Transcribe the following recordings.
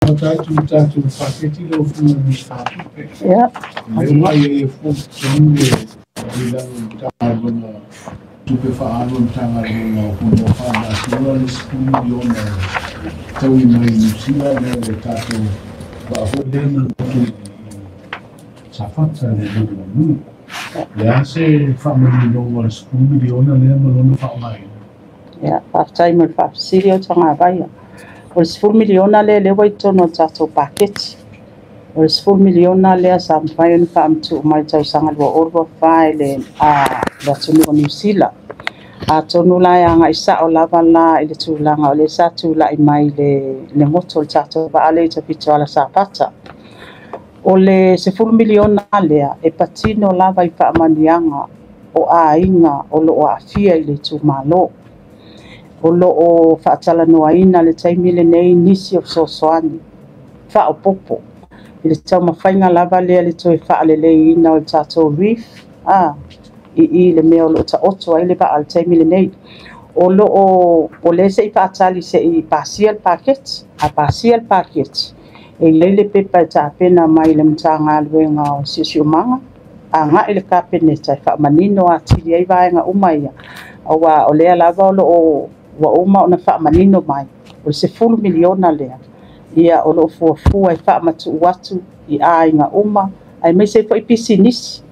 Amata atu i le tatou paketi lau Afioga i le Minisita o Tupe. Ia. O lea ua i ai fuafuaga i lalo o le Matagaluega o Tupe Faaalu a le Matagaluega o Punaoa Faalenatura le $10 miliona e taui mai Niu Sila lea o le tatou vaa foi lea na goto i Safata i le Motu Nui. O le a se faamaninoga o le $10 miliona lea ma lona faaaogaina? Ia, faafetai mo le faafesili o Tagavaia. O le $10 miliona lea lea ua i totonu o le tatou paketi. O le $10 miliona lea sa mafai ona faamatuu mai i le tausaga 2024 i le atunuu o Niu Sila. Atonu la e agai sao lava la i le tulaga o lea sa tulai mai le goto o le tatou vaa lea i Tafitoala Safata. O le $10 miliona lea e patino lava i faamanuiaga o aiga o lo o aafia i le itumalo. O lo o faatalanoaina le taimi lenei nisi o fesoasoani faaopoopo i le taumafaiga lava lea le toe faaleleiina o le tatou reef i le mea o lo o taoto ai le vaa i le taimi lenei. O lo o o lea se i faatali se i pasia le paketi. A pasia le paketi, e i ai le pepa e tapena mai le Matagaluega o Siosiomaga agai le Kapeneta e faamanino atili ai vaega uma ia, aua o lea lava o lo o ua uma ona faamanino mai o le $10 miliona lea, ia o lo o fuafua e faamatuu atu i aiga uma aemaise foi pisinisi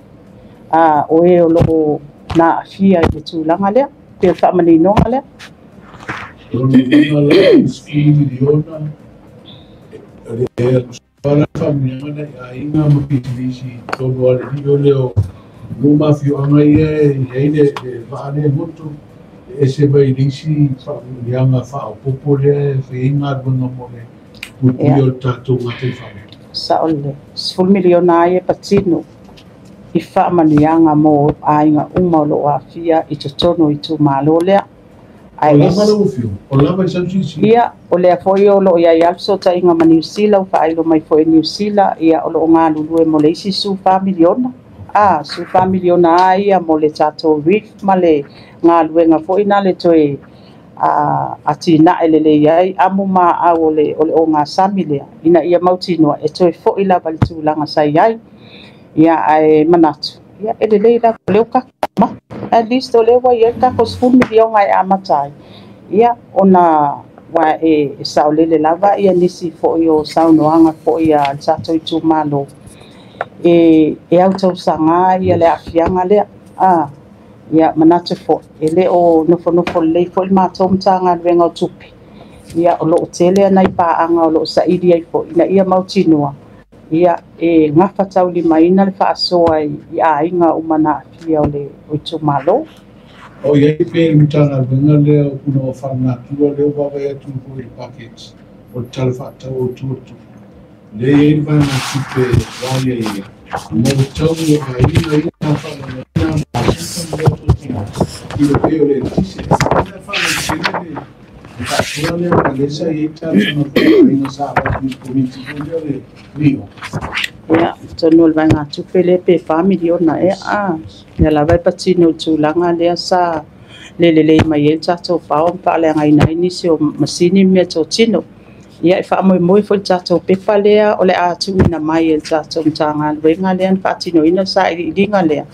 o e o lo o na aafia i le tulaga lea, pe o le faamaninoga lea. O lona uiga la, o le $10 miliona e alu la faamanuiaga nai aiga ma pisinisi i totonu o alii o lea o nuu ma afioaga ia e i ai le vaa lea e goto, e ese mai le isi faamanuiaga faaopoopo lea e fai ai galuega mo le puipuia o le tatou gataifale. Sao lelei. $10 miliona ai e patino i faamanuiaga mo aiga uma o lo o aafia i totonu o itumalo lea. O lava lau Afioga, o lava i sau silasila. Ia, o lea foi o lo o i ai lava le fesootaiga ma Niu Sila, ua faailo mai foi e Niu Sila, ia o lo o galulue mo le isi $14 miliona. $14 miliona lava ia mo le tatou reef ma le galuega foi na le toe atinae lelei ai amu maau o le ogasami lea, ina ia mautinoa e toe foi lava i le tulaga sa i ai. Ia, ae manatu, ia, e lelei lava o lea ua tatou amata. At least o lea ua i ai le tatou $10 miliona e amata ai, ia, ona ua e saolele lava ia nisi foi o saunoaga foi a le tatou itumalo e autausaga ia le aafiaga lea. Ia, manatu foi, e le o nofonofo lelei foi le matou Matagaluega o Tupe, ia, o lo o tele nai paaga o lo o saili ai foi, ina ia mautinoa, ia, e gafataulimaina le faasoa i aiga uma na aafia o le itumalo. O i ai pe le Matagaluega lea o Punaoa Faalenatura lea ua vaavaai atu foi i le paketi o le Tala Faatatau Autu o le Tupe. Lea e i ai le vaegatupe ua aiaia mo taui o aiga ia sa faaleagaina masika ma meatotino i le pei o le eletise. E faalautele le faasoa lea ma lea sa i ai talosaga foi a aiga sa avatu i le komiti foi lea o le NIO. Ia, tonu o le vaegatupe lea pe $4 miliona ea, ia lava e patino i le tulaga lea sa le lelei mai ai le tatou power ma faaleagaina ai nisi o masini ma meatotino. Ia, e faamoemoe foi i le tatou pepa lea o le a tuuina mai e le tatou Matagaluega lea na faatinoina le sailiiliga lea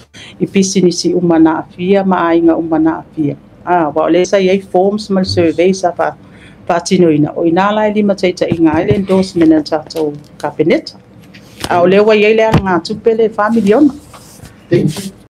i pisinisi uma na aafia ma aiga uma na aafia. Aua o lea sa i ai forms ma le survey sa faatinoina, o i ina la e limataitaiina ai le endorsement a le tatou Kapeneta. A o lea ua i ai le alagatupe le $4 miliona. Thank you.